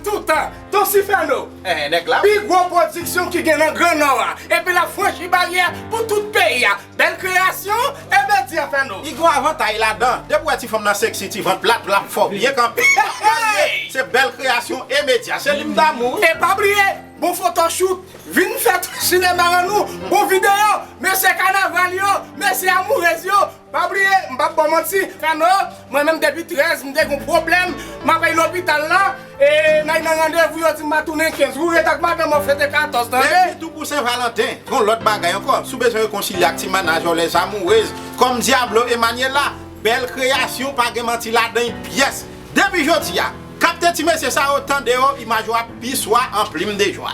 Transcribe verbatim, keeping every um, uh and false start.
Toutan, Ton Sifèno. Eh, nèg la. Pi gwo pwodiksyon ki gen nan Gran Nò a. Epi l ap franchi baryè pou tout peyi a. Bèl kreyasyon e medya Fèno. Li gon avantay ladan. Depi w wè ti fanm nan seksi, ti vant plat, l ap fò byen kanpe. Se bèl kreyasyon e medya. Se li m damou wi. E pa bliye, bon photoshoot. Vin fè sinema an nou. Bon videyo. Mesye kanaval yo. Mesye amourez yo. Pa bliye, m p ap ba w manti, Fèno, mwen menm depi trèz, m te gen yon pwoblèm, m ap al lopital la, e nan nan randevou yo di m va tounen kenz. Ou ret ak madanm ou fete katòz, tande? Epi tou pou Sen Valanten, gon lòt bagay ankò. Si w bezwen rekonsilye ak ti mannaj ou, les amoureuses, kòm Diablo e Manuela, bèl kreyasyon, pa gen manti ladan l pyès. Depi jodi a, kapte ti mesye sa yo, tande yo, imaj yo ap pi swa an plim de jwa.